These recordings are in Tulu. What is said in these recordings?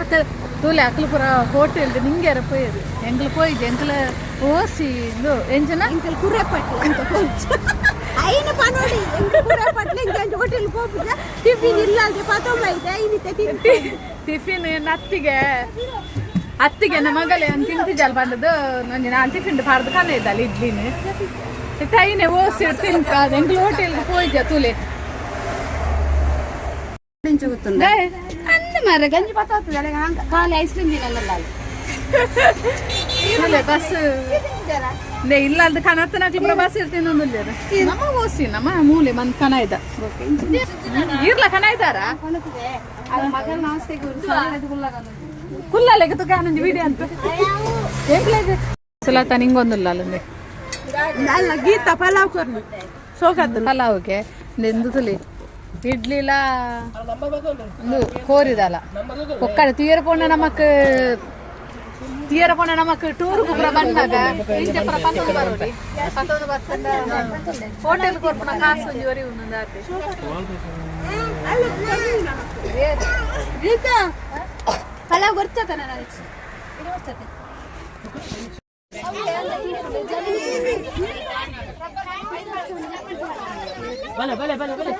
ಅಕ್ಕ ತೂಲೆ ಅಕ್ಲು ಪೂರ ಹೋಟೆಲ್ ನಿಂಗೆರ ಪೋಯರು. ಎಂಕ್ಲು ಪೋಯಿಜೆ, ಎಂಕ್ಲ ಓಸಿ ಇಂದು ಎಂಚನ. ಎಂಕಲ್ ಕುರೆಪಟ್ಲೆ ಅಂತ ಐನು ಪನೋಡಿ, ಎಂಕಲ್ ಕುರೆಪಟ್ಲೆ. ಎಂಕಲ್ ಹೋಟೆಲ್ ಪೋಪುಜ. ಟಿಫಿನ್ ಇಲ್ಲ ಅಂದ್ರೆ ಪತೊಂಬ ಐತೆ ಐನಿತೆ ತಿಂತೆ. ಟಿಫಿನ್ ಅತ್ತಿಗೆ ಅತ್ತಿಗೆ ನಮ್ಮ ಮಗಲೆ ಒಂದು ತಿಂತಿಜಲ್ ಬಂದದ್ದು. ಒಂಜಿ ನಾನು ಟಿಫಿನ್ ಪಾಡ್ದು ಕನ ಇದ್ದಲ್ಲ ಇಡ್ಲಿನ ಟೈನೆ ಓಸಿ ತಿಂತ. ಎಂಕ್ಲು ಹೋಟೆಲ್ ಪೋಯಿಜ ತೂಲೆ. ಅಂದ ಮಾರ್ರೆ, ಗಂಜಿ ಪತ್ತ ಖಾಲಿ ಐಸ್ ಕ್ರೀಮ್ ತಿನ್ನಲ್ಲ. ತೂಲೆ ಬಸ್ ನೇ ಇಲ್ಲ ಅಲ್ದ ಕನತ್ತನಾಗ್ಲಿ ಪೂರ ಬಸ್ ಇರ್ತೀನಿ. ಒಂದಿಲ್ಲ ನಮ್ಮ ಓಸಿ ನಮ್ಮ ಮೂಲೆ ಮನ್ ಕನ ಇದ್ದ ಇರ್ಲ ಕನ ಇದ್ದಾರಾ. ಕುಲ್ಲಲೆಗೆ ತುಕ ಆನಂಜಿ ವಿಡಿಯೋ ಅಂತ ಎಂಕ್ಲೆಗ್ ಸುಲಾತ ನಿಂಗೊಂದಿಲ್ಲ ಅಲ್ಲಂದೆ. ಅಲ್ಲ ಗೀತಾ, ಪಲಾವ್ ಕೊರ್ನು ಸೋಕತ್ತು. ಪಲಾವ್ಗೆ ನೆಂದು ತುಲಿ ಇಡ್ಲಿಲ ಒಂದು ಕೋರಿದಲ್ಲ ಒಕ್ಕಡೆ ತೀರ ಪೋಣ ನಮಕ್, ತೀರ ಪೋಣ ನಮಕ್ ಟೂರ್ ಪೂರ ಬಂದಾಗ ಇಂಚ ಪೂರ ಪತ್ತೊಂದು ಬರೋಡಿ ಪತ್ತೊಂದು ಬರ್ಸಂದ ಹೋಟೆಲ್ ಕೊರ್ಪುನ ಕಾಸು ಒಂಜಿ ಒರಿ ಒಂದೊಂದು ಆತೆ. ಗೀತಾ, ಪಲಾವ್ ಗೊತ್ತದ ನಾನು. ಬಲೆ ಬಲೆ ಬಲೆ ಬಲೆ.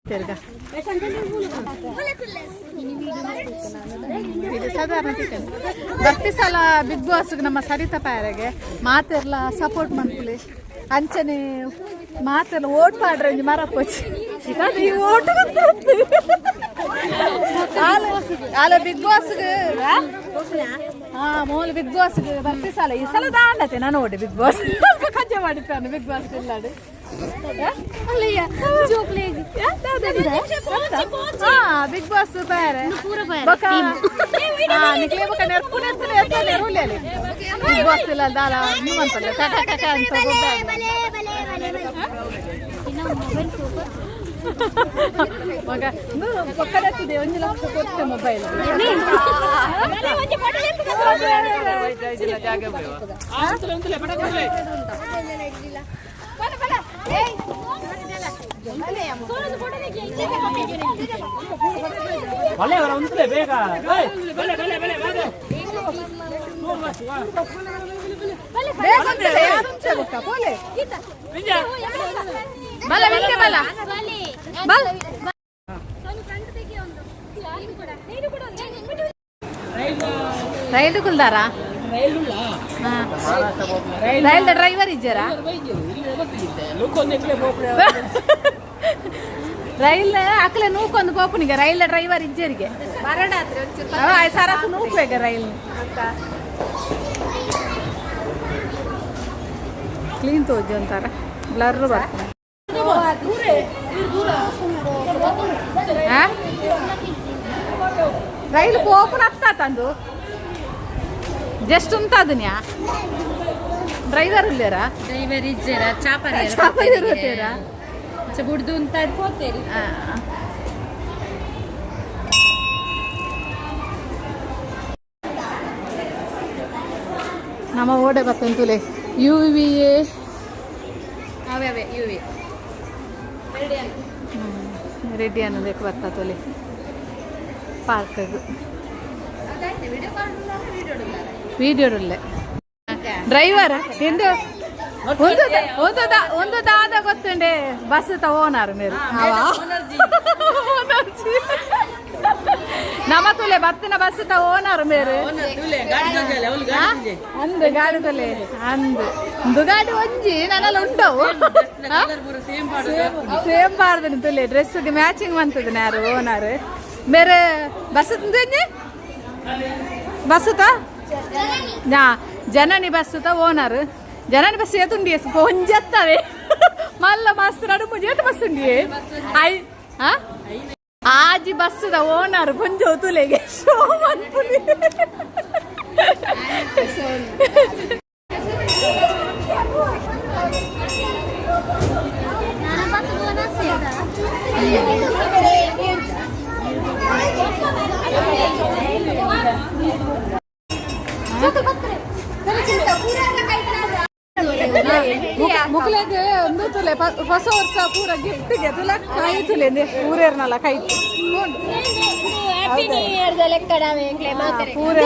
ತಿರ್ಗ ಇದು ಸಾಧಾರಣ ಚಿಕನ್. ಬರ್ತಿ ಸಲ ಬಿಗ್ ಬಾಸ್ ನಮ್ಮ ಸರಿತಾ ಪಾಯರೆಗೆ ಮಾತೆರ್ಲ ಸಪೋರ್ಟ್ ಮನ್ಪುಲಿ. ಅಂಚನೆ ಮಾತೆಲ್ಲ ಓಟ್ ಪಾಡ್ರೆ ಒಂಜಿ ಮರಪೋಚಿ. ಅದು ಈ ಓಟ್ ಆಲ ಬಿಗ್ ಬಾಸ್. ಹಾ, ಮೂಲ ಬಿಗ್ ಬಾಸ್ ಬರ್ತಿ ಸಲ. ಈ ಸಲ ದಾಂಡತೆ ನಾನು ಓಡಿ ಬಿಗ್ ಬಾಸ್ ಕಜ್ಜೆ ಮಾಡಿದ್ದಾನೆ ಬಿಗ್ ಬಾಸ್ ಇಲ್ಲಾಡು. ಹಾ, ಬಿಗ್ ಬಾಸ್ ಬೇರೆ ಬೊಕ ನಿಕ್ಲೆ ಬೊಕ ನೆರ್ಪು ನೆರ್ಪು ನೆರ್ಪು ರೂಲಿಯಲ್ಲಿ ಬಿಗ್ ಬಾಸ್ ಇಲ್ಲ ದಾಲ ನೀವು ಅಂತಲ್ಲ ಕಕ ಕಕ ಅಂತ ಗೊಬ್ಬ. ಮಗ ಪಕ್ಕದತ್ತಿದೆ, 1 ಲಕ್ಷ ಕೊಟ್ಟೆ ಮೊಬೈಲ್. ಬಲೆ ಅವರ ಉಂತಲೆ ಬೇಗ. ಏಯ್, ಬಲೆ ಬಲೆ ಬಲೆ ಬಲೆ. ಪೋಲೆ ಬಲ ಬಿಂದೆ ಬಲ ಬಲ. ರೈಲು ಕುಲ್ದಾರ ರೈಲ್ ಡ್ರೈವರ್ ಇದ್ದಾರಾ? ರೈಲ್ ಅಕ್ಲೆ ನೂಕೊಂದು ಪೋಪುನಿಗೆ ರೈಲ್ ಡ್ರೈವರ್ ಇಜ್ಜರಿಗೆ ಸರಕು ನೂಕ್ಬೇಕ ರೈಲ್. ಕ್ಲೀನ್ ತೋಜಿ ಅಂತಾರ, ಬ್ಲರ್ ಬರ್ತದೆ. ಆ? ರೈಲು ಪೋಪುನ ಅತ್ತ ತಂದು ಜಸ್ಟ್ ಉಂತಾದನ್ಯಾ ಡ್ರೈವರ್ ಇಲ್ಲೇರಾ? ಡ್ರೈವರ್ ಇಜ್ಜೆರ, ಚಾಪರ್. ಚಾಪರ್ ಇರುತ್ತೀರಾ? ಬುಡ್ದು ಅಂತ ಪೋತೇರಿ. ನಮ್ಮ ಓಡೆ ಬತ್ತಂತುಲೆ you V A. ಅವೇ ಅವೇ ಯುವಿ. ರೆಡ್ಡಿ ಅನ್ನೋದಕ್ಕೆ ಬರ್ತಾ ತೊಲೆ ಪಾರ್ಕ್ ವಿಡಿಯೋ ಡ್ರೈವರ್ ಎಂದು ಒಂದು ಒಂದು ಒಂದು ದಾದ ಗೊತ್ತುಂಡೆ ಬಸ್ ತ ಓನರ್ ಮೇರು ನಮ್ಮ ತುಲೆ ಬತ್ತಿನ ಬಸ್ ತ ಓನರ್ ಮೇರು ಅಂದು ಗಾಡಿ ತುಲೆ ಅಂದು ಒಂದು ಗಾಡಿ ಒಂಜಿ ನನ್ನೆಲ್ಲ ಉಂಟವು ಸೇಮ್ ಬಾರ್ದನಿ ತುಲೆ. ಡ್ರೆಸ್ಗೆ ಮ್ಯಾಚಿಂಗ್ ಬಂತದ ಯಾರು ಓನರ್ ಮೇರೆ ಬಸ್ ತಂದೆ ಬಸ್ಸುತ್ತ ನಾ ಜನನಿ ಬಸ್ಸುತ್ತ ಓನರ್. ಜನನಿ ಬಸ್ ಏತುಂಡಿ ಒಂಜತ್ತವೆ ಮಲ್ಲ ಮಸ್ತ್ ನಡು ಮುಂಜೆ ಬಸ್ ಉಂಡಿಯೇ I ಆ ಆಜಿ ಬಸ್ಸುದ ಓನರ್ ಕೊಂಚ ತುಲೆಗೆ ಶೋ ಮನ್ಪುಲಿ. ಎಂಕ್ಲೆಗ್ ಒಂದು ತುಲೆ ಹೊಸ ವರ್ಷ ಪೂರ ಗಿಫ್ಟ್ಗೆ ತುಲ ಕೈ ತುಲೆ ಪೂರೇರ್ನಲ್ಲ ಕೈ. ಹ್ಯಾಪಿ ನ್ಯೂ ಇಯರ್ ದ ಲೆಕ್ಕ ನಾವೇ ಎಂಕ್ಲೆ ಮಾತಾರೆ. ಪೂರ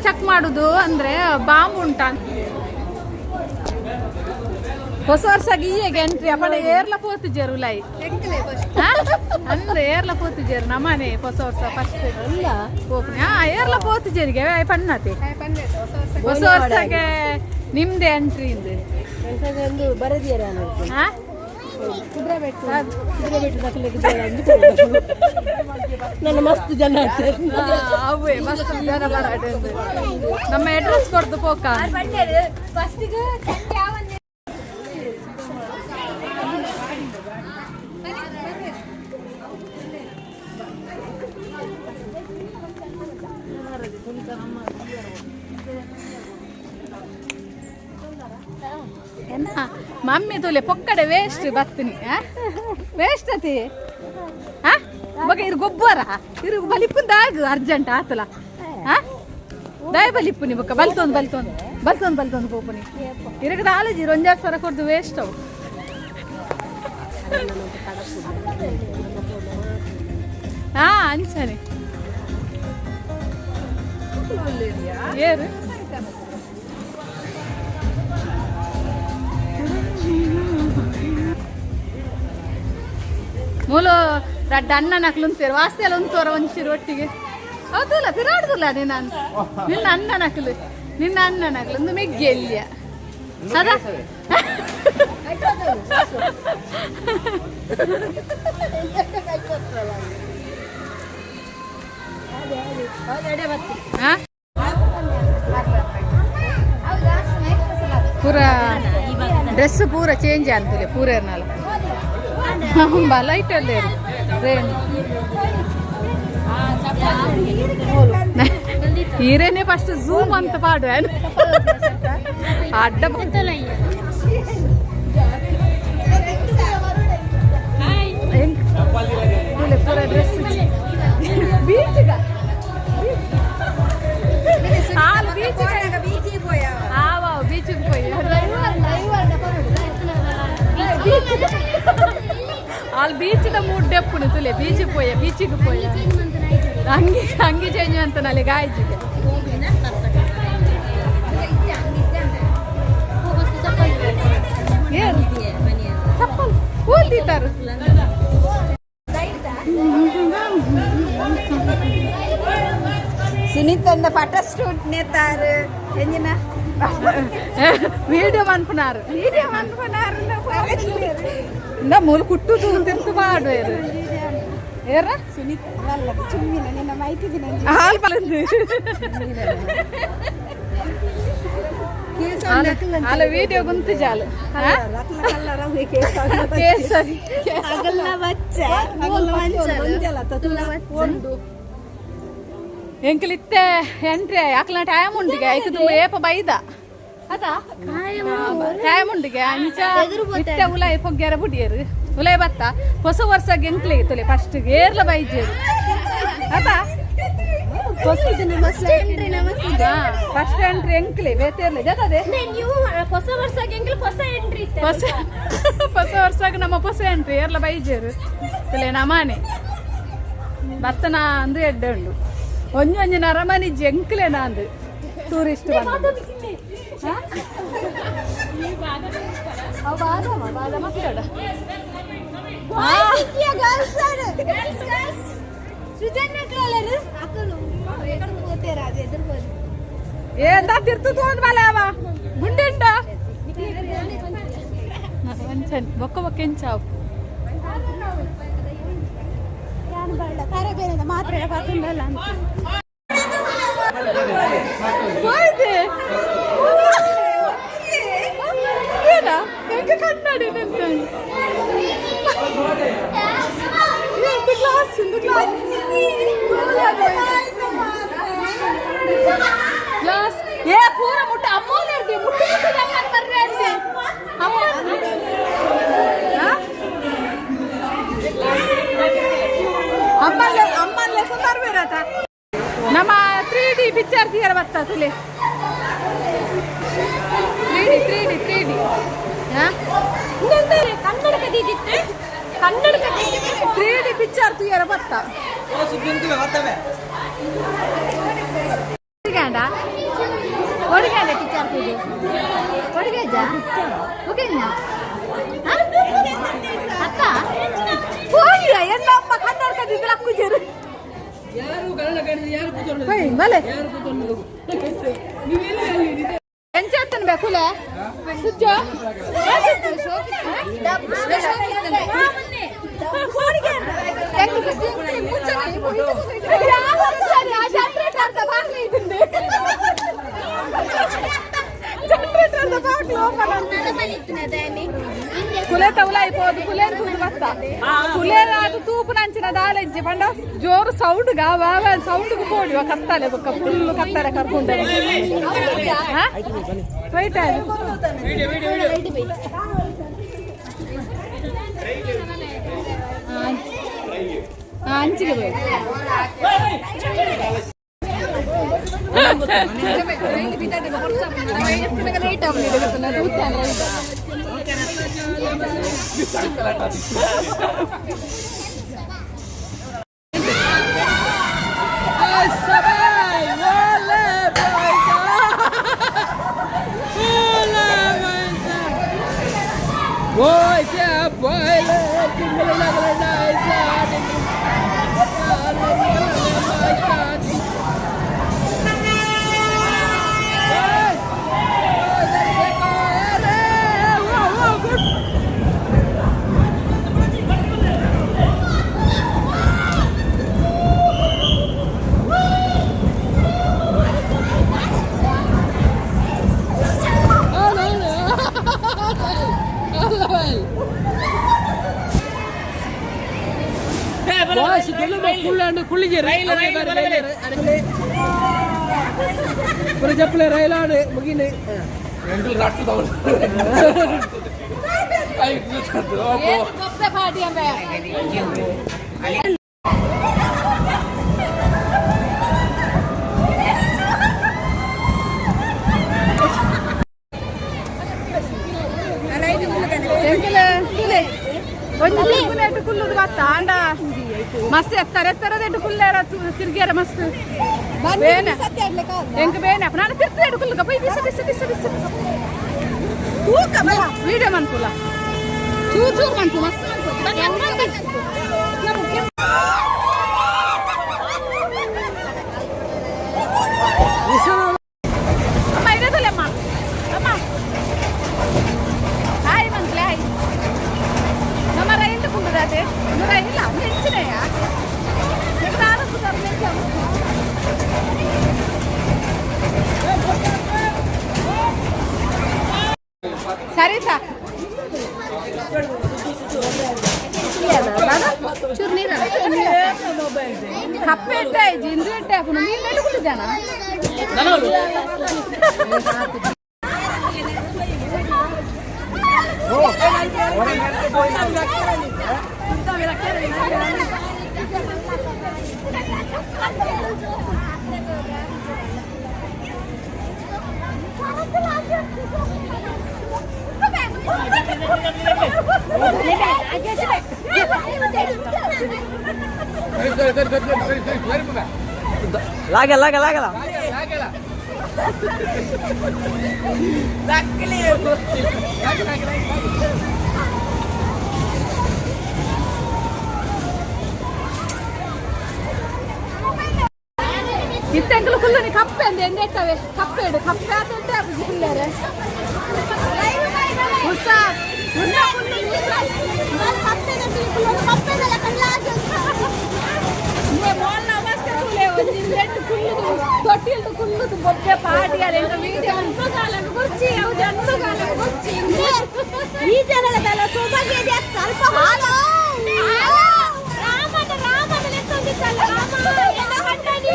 ಚೆಕ್ ಮಾಡುದು ಅಂದ್ರೆ ಬಾಂಬ್ ಉಂಟಾ. ಹೊಸ ವರ್ಷ ಗೀಯಗೆ ಎಂಟ್ರಿ ಅಪ್ಪಣ ಏರ್ಲ ಪೋತಿಜೇರು ಉಲೈ ಅಂದ್ರೆ ಏರ್ಲ ಪೋತಿಜೇರು ನಮ್ಮನೆ ಹೊಸ ವರ್ಷ ಫಸ್ಟ್ ಪೋಪುನೆ. ಹಾ, ಏರ್ಲ ಪೋತಿಜೇರಿಗೆ ಪಣ್ಣತೆ ಹೊಸ ವರ್ಷಕ್ಕೆ ನಿಮ್ದೆ ಎಂಟ್ರಿ ಇಂದು. ಒಂದು ಬರದಿಯರ. ಹಾ. ನನ್ನ ಮಸ್ತ್ ಜನ ಆಗ್ತಾರೆ. ಅವೇ ಮಸ್ತ್ ಜನ ಬರಾಟೆ. ನಮ್ಮ ಅಡ್ರೆಸ್ ಕೊಡ್ದು ಪೋಕ. ಫಸ್ಟಿಗೆ. ಎನ್ನ ಮಮ್ಮಿ ತುಲೆ ಪೊಕ್ಕಡೆ ವೇಸ್ಟ್ ಬತ್ತೀನಿ. ವೇಸ್ಟ್ ಅತಿ. ಹಾ, ಬೊಕ ಇರು ಗೊಬ್ಬರ ಇರು ಬಲಿಪುಂದಾಗ ಅರ್ಜೆಂಟ್ ಆತಲ. ಹಾ, ದಾಯ ಬಲಿಪುನಿ ಬೊಕ್ಕ ಬಲ್ತೊಂದು ಬಲ್ತೊಂದು ಬಲ್ತೊಂದು ಬಲ್ತೊಂದು ಪೋಪುನಿ. ಇರಗದ ಆಲಜಿ ಒಂಜಾರು ಸರ ಕೊಡ್ದು ವೇಸ್ಟ್ ಅವು. ಹಾ, ಅಂಚನೆ ಏರು. ಮೂಲು ರಡ್ಡ ಅಣ್ಣನ ಅಕ್ಲು ವಾಸ್ತೆಲ್ಲ ಉಂತೋರ ಒಂಚೂರು ಒಟ್ಟಿಗೆ ಹೌದಲ್ಲ? ಪಿರಾಡ್ದಿಲ್ಲ ನಿನ್ನ ನಿನ್ನ ಅಣ್ಣನ ಅಕ್ಲು, ನಿನ್ನ ಅಣ್ಣನ ಅಕ್ಲು ಒಂದು ಮೆಗ್ಗಿ ಎಲ್ಲಿಯ ಸದಾ. ಹಾ, ಪೂರ ಡ್ರೆಸ್ ಪೂರ ಚೇಂಜ್ ಅಂತಲೇ ಪೂರ ಇರ್ನಲ್ಲ ಲೈಟ್ ಅಲ್ಲೇ ರೇನ್ ಹೀರೇನೆ ಫಸ್ಟ್ ಝೂಮ್ ಅಂತ ಪಾಡು ಅಡ್ಡ. ಪೂರ ಡ್ರೆಸ್ ಬೀಚ್ಗ ಬೀಚ್ ಬೀಚಿಗೆ ಪೋಯಿ. ಅಲ್ಲಿ ಬೀಚಿದ ಮೂಡ್ ತುಲೆ ಬೀಚಿಗೆ ಪೋಯ, ಬೀಚಿಗೆ ಪೋಯ. ಅಂಗಿ ಅಂಗಿ ಚೇಂಜ್ ಅಂತ ನಲ್ಲಿ ಗಾಯ್ಜಿಗೆ. ಏನು ಚಪ್ಪಲ್ ಕೂಲ್ದಿತ್ತಾರು. ಸುನೀತಂದ ಪಟ ಸ್ಟೂಟ್ ನೇತಾರು ಎಂಜಿನ. ವೀಡಿಯೋ ಮನ್ಪುನಾರು. ವೀಡಿಯೋ ಮನ್ಪುನಾರು. ಇಂದ ಮೂಲು ಕುಟ್ಟುದು ತಿರ್ತು ಪಾಡುವೇರು ಏರ. ಸುನೀತ್ ಅಲ್ಲ, ಚುಮ್ಮಿನ ನಿನ್ನ ಮೈತಿದಿನ. ಹಾಲು ಪಲಂದು ಅಲ್ಲ ವೀಡಿಯೋ ಗುಂತು ಜಾಲು. ಕೇಸರಿ. ಅಗಲ್ಲ ಬಚ್ಚ ಅಗಲ್ಲ ಮಂಚ. ಎಂಕಲಿತ್ತೆ ಎಂಟ್ರಿ ಅಕ್ಲ ಟೈಮ್ ಉಂಡಿಗೆ ಐಕದು ಏಪ ಬೈದ ಅದ ಟೈಮ್ ಉಂಡಿಗೆ. ಅಂಚ ಇತ್ತೆ ಉಲಾಯಿ ಪೊಗ್ಗ್ಯಾರ ಬುಡಿಯರು ಉಲಾಯಿ ಬತ್ತ. ಹೊಸ ವರ್ಷ ಎಂಕ್ಲೆ ತುಲೆ ಫಸ್ಟ್ ಏರ್ಲ ಬೈಜೇರು ಅದ. ಫಸ್ಟ್ ಎಂಟ್ರಿ ಎಂಕ್ಲೆ ಬೇತೇರ್ಲೆ ಜತದೆ. ನೀವು ಹೊಸ ವರ್ಷ ಎಂಕ್ಲೆ ಹೊಸ ಎಂಟ್ರಿ ಇತ್ತೆ. ಹೊಸ ಹೊಸ ವರ್ಷಕ್ಕೆ ನಮ್ಮ ಹೊಸ ಎಂಟ್ರಿ ಏರ್ಲ ಬೈಜೇರು ತುಲೆ. ನಮಾನೆ ಬತ್ತನ ಅಂದು ಎಡ್ಡೆ ಉಂಡು. ಒಂಜಿ ಒಂಜಿ ನರಮನಿ ಜಂಕ್ಲೆ ನಾಂದು ಟೂರಿಸ್ಟ್. ಬಾದಾಮ ಬಾದಾಮ ಪಿರಡ. ఏందా తిరుతుతోంది బాలేవా గుండెండా మంచని బొక్క బొక్క ఎంచావు. ಮಾತ್ರೆ ಪಾತುಂಡಲ್ಲ. పోయింది ఏనా ಎಂಕ ಕನ್ನಡಿ ಗ್ಲಾಸ್ ಗ್ಲಾಸ್ ಗ್ಲಾಸ್. ಏ ಪೂರ ಮುಟ್ಟ ಅಮ್ಮೋನ್ ಮುಟ್ಟು ಮುಟ್ಟು ಅಮ್ಮನ್ ಬರ್ರೆ ಅಂದೆ ಅಮ್ಮ. ಅಮ್ಮನ್ ಅಮ್ಮನ್ ಲೆಕ್ಕ ಬರ್ಬೇಡಾತ. ನಮ್ಮ 3D picture theatre ಬತ್ತ ತುಲೆ. ಕನ್ನಡಕ. 3D picture ತುಯ್ಯರ ಬತ್ತ ಒಡಿಗಾಂಡ ಒಡಿಗಾಂಡ ಪಿಕ್ಚರ್ ತುಯ್ದು ಒಡಿಗಾಜ ಓಕೆನಾ ಅಕ್ಕ ಹೋಗಿ ಎಲ್ಲಮ್ಮ ಕನ್ನಡಕದಿದ್ರೆ ಅಕ್ಕುಜರು. ಹೋಯ್ ಬಲೆ ಎಂಚಾತನ ಬೇಕುಲೆ ಸುಜ್ಜೋ. ಕುಲೆ ತೌಲ అయిపోదు ಕುಲೇರ್ ತೂದು ಬತ್ತ ಕುಲೇರ್ ಅದು ತೂಪುನಂಚಿನ ದಾಲೆಂಚಿ ಪಂಡ ಜೋರು ಸೌಂಡ್ ಗಾ ವಾ ಸೌಂಡ್ ಪೋಡಿ ಕತ್ತಾಲೆ ಬೊಕ್ಕ ಫುಲ್ ಕತ್ತಾರೆ ಕರ್ಕೊಂಡೆ ಹೋಯ್ತಾ. ಅಂಚಿಗೆ ಹೋಯ್. ಚಪ್ಪಲೆ ರೈಲಾಡು ಮುಗಿನ. ಗೊಬ್ಬೆ ಪಾಡಿ ಅಂಬೆ. ಎಂಕುಲ ಒಂಜಿ ತಿರುಗುನೆಟ್ ಕುಲ್ಲುದು ಬತ್ತ ಆಂಡ ಮಸ್ತ್ ಎತ್ತರ ಎತ್ತರದೆಟ್ಟು ಕುಲ್ಲೇರ ತಿರ್ಗಿಯರ ಮಸ್ತ್ ಬೇನೆ ಎಂಕ್ ಬೇನೆ. ಅಪ್ಪ ನಾನು ತಿರ್ತು ಕುಲ್ಲುಗ ಪೋಯ್ ಬಿಸ ಬಿಸ ಬಿಸ ಬಿಸ ಬಿಸ ವೀಡಿಯೋ ಮನ್ಪುಲ ಚೂರ್ ಚೂರ್ ಮನ್ಪು ಮಸ್ತ್ ಮನ್ಪು. ಅಮ್ಮ ಇರೋದಿಲ್ಲಮ್ಮ ಅಮ್ಮ ಹಾಯ್ ಮಂತ್ಲೆ ಹಾಯ್. ನಮ್ಮ ರೈಲ್ ಕುಂಡುದಾತೆ ರೈಲ್ ನೆಂಚಿನೆಯ. ಸರಿತಾ ಕಪ್ಪೆ ಇಟ್ಟ ಜಿಂದು ಇಟ್ಟ ಹಾಕೊಂಡು ನೀನು ನೆಟ್ಟು ಕುಂಡಿದ್ದಾನ. ಲಾಗ ಲಾಗ ಲಾಗಲ್ಲ. ಇತ್ತೆಂಕಲು ಕುಲ್ಲುನಿ ಕಪ್ಪೆ ಅಂದೆ ಎಂದೆಟ್ಟವೆ ಕಪ್ಪೆ ಇಡು ಕಪ್ಪೆ ಆತಂತೆ ಕುಲ್ಲೇರೆ ಹುಷಾ ಹುಷಾ ಕುಲ್ಲುದು ತೊಟ್ಟಿಲ್ದು ಕುಲ್ಲುದು ಬೊಬ್ಬೆ ಪಾಟಿ ಅಲ್ಲ ಎಂತ ವೀಡಿಯೋ ಕುರ್ಚಿ ಅವು ಜನ್ಮಗಾಲ ಕುರ್ಚಿ. ಈ ಜನಗಳ ಸೌಭಾಗ್ಯ ಇದೆ ಸ್ವಲ್ಪ ಹಾಲು. ರಾಮನ ರಾಮನ ಲೆಕ್ಕೊಂಡಿದ್ದಲ್ಲ ರಾಮ ಎನ್ನ ಕಣ್ಣನಿ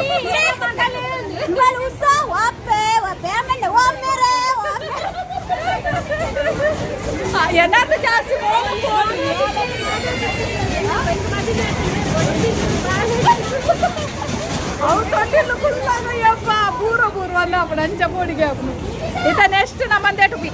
ಮಗಲೇ. ಇವಾಗ ಉತ್ಸವ ಒಪ್ಪೆ ಒಪ್ಪೆ ಆಮೇಲೆ ಒಮ್ಮೆರೆ ಒಮ್ಮೆರೆ. ಏನಾದ್ರು ಜಾಸ್ತಿ ಅವು ತೊಟ್ಟಿಲು ಕುಲ್ಲಾಗ ಯಪ್ಪ ಬೂರ ಬೂರು ಅಲ್ಲ ಅಪ್ಪನ ಅಂಚ ಬೋಡಿಗೆ ಅವನು ಇತ ನೆಕ್ಸ್ಟ್ ನಮ್ಮಂದೇಟು ಬಿ